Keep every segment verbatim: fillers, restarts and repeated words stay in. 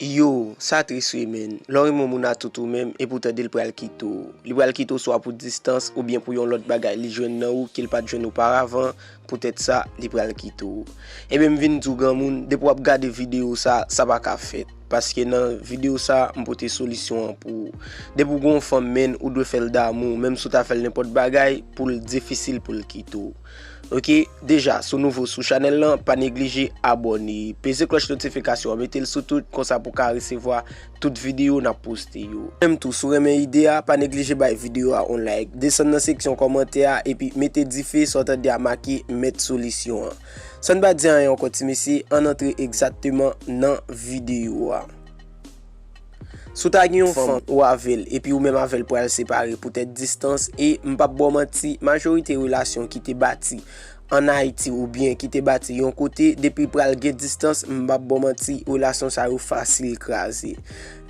Yo, sa tris wi, menn. Lè w renmen yon moun a tout ou menm, epi w tande l pral kite w. Li pral kite w swa pou distans oubyen pou yon lòt bagay li jwenn nan ou ke l pa t jwenn oparavan, poutèt sa, li pral kite w. Ebyen, m vin di w granmoun, depi w ap gade videyo sa, sa pa ka fèt. Paske nan videyo sa, m pote solisyon an pou ou. Depi w gen yon fanm, menn, ou dwe fè l damou, menm si w ta fè l nenpòt bagay, pou l difisil pou l kite w. Ok, deja, si w nouvo sou chanèl lan, pa neglije abòne, peze klòch notifikasyon an, mete l sou tout, konsa pou w ka resevwa tout videyo n ap poste yo. Menm tou, si w renmen ide a, pa neglije bay videyo a yon like, desann nan seksyon kòmantè a, epi mete dife sa w tande a make mèt solisyon an. San n pa di anyen ankò, ti mesye, ann antre egzakteman nan videyo a. Si w ta gen yon fanm ou avè l, epi ou menm avè l pral separe poutèt distans, e m p ap ba w manti, majorite relasyon ki te bati ann Ayiti oubyen ki te bati yon kote, depi pral gen distans, m p ap ba w manti, relasyon sa yo fasil kraze.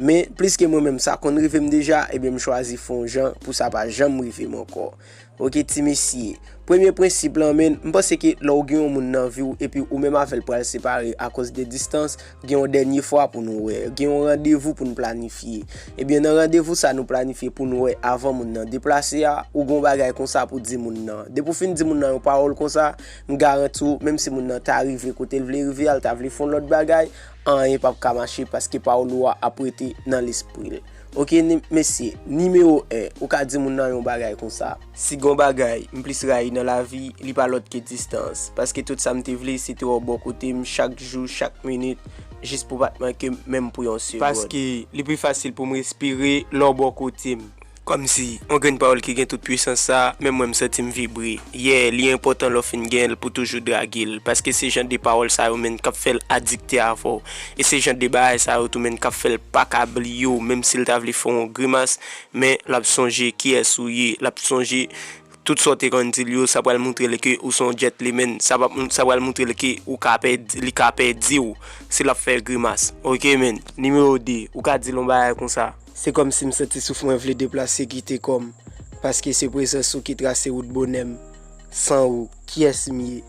Men, pliske mwen menm sa konn rive m deja, ebyen m chwazi fè yon jan pou sa pa janm rive m ankò. Ok, ti mesye. Premye prensip lan, menn, m panse ke lè w gen yon moun nan vi w, epi ou menm avè l pral separe akoz de distans, gen yon dènye fwa pou nou wè, gen yon randevou pou n planifye. Ebyen, nan randevou sa nou planifye pou n wè avan moun nan deplase a, ou gen yon bagay konsa pou di moun nan. Depi w fin di moun nan yon pawòl konsa, m garanti w, menm si moun nan ta rive kote l vle rive a, l ta vle fè yon lòt bagay, anyen p ap ka mache paske pawòl ou a ap rete nan lespri l. Ok, ni-, mesye, nimewo en, ou ka di moun nan yon bagay konsa. Si gon bagay m plis rayi nan lavi, li pa lòt ke distans. Paske tout sa m te vle, se te wè w bò kote m chak jou, chak minit, jis pou pa t manke m, menm pou yon segond. Paske li pi fasil pou m respire lè w bò kote m. Kòmsi, yon grenn pawòl ki gen tout pwisans sa, menm mwen m santi m vibre. Yeah, li enpòtan lè w fin gen l pou toujou drage l, paske se jan de pawòl sa yo menm k ap fè l adikte avè w. E se jan de bagay sa yo tou menm k ap fè l pa ka bliye w, menm si l ta vle fè w yon grimas, men l ap sonje kiyès ou ye, l ap sonje tout sa w te konn di l yo, sa pral montre l ke ou se yon gentleman, sa p ap, sa pral montre l ke ou ka pèd, li ka pèdi w, si l ap fè grimas. Ok, menn. Nimewo de, ou ka di l yon bagay konsa. Se kòmsi m santi souf mwen vle deplase kite kò m, paske se prezans ou ki trase wout bonè m. San ou, kiyès m ye?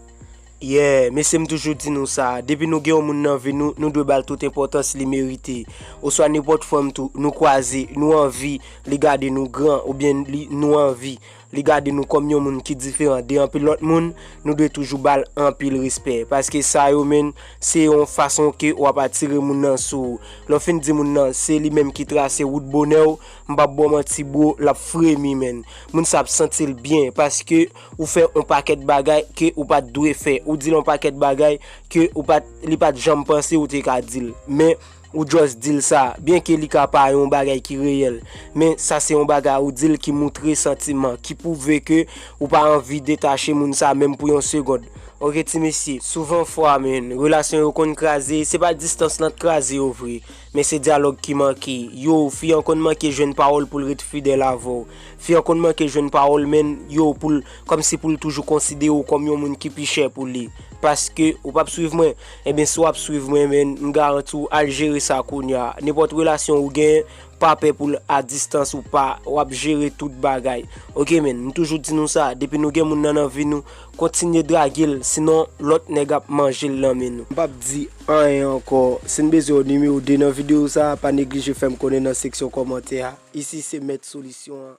Yeah, mesye, m toujou di nou sa, depi nou gen yon moun nan vi nou, nou dwe ba l tout enpòtans li merite. Oswa nenpòt fanm tou, nou kwaze, nou anvi li gade nou gran, oubyen li, nou anvi li gade nou kòm yon moun ki diferan de anpil lòt moun, nou dwe toujou ba l anpil respè. Paske sa yo, menn, se yon fason ke w ap atire moun nan sou ou. Lè w fin di moun nan, se li menm ki trase wout bonè w, m p ap ba w manti, bro, l ap fremi, menn. Moun sa ap santi l byen, paske ou fè yon pakèt bagay ke ou pa t dwe fè. Ou di l yon pakèt bagay ke ou pa t, li pa t janm panse ou te ka di l. Men, ou just di l sa, byenke li ka pa yon bagay ki reyèl, men sa se yon bagay ou di l ki moutre santiman, ki pwouve ke ou pa anvi detache moun sa menm pou yon segond. Ok, ti mesye, souvan fwa, menn, relasyon yo konn kraze, se pa distans lan k kraze yo vre, men se dyalòg ki manke. Yo, fi an konn manke jwenn pawòl pou l ret fidèl avè w. Fi an konn manke jwenn pawòl, menn, yo, pou l, kòmsi pou l toujou konsidere w kòm yon moun ki pi chè pou li. Paske ou p ap swiv mwen. Ebyen, si w ap swiv mwen, menn, m garanti w al jere sa kounye a. Nenpòt relasyon ou gen, pa pè pou l a distans ou pa, w ap jere tout bagay. Ok, menn, m toujou di nou sa, depi nou gen moun nan nan vi nou, kontinye drage l, sinon lòt nèg ap manje l nan men nou. M p ap di anyen ankò. Si n bezwen yon nimewo de nan videyo sa, pa neglije fè m konnen nan seksyon kòmantè a. Isi se Mèt Solisyon an.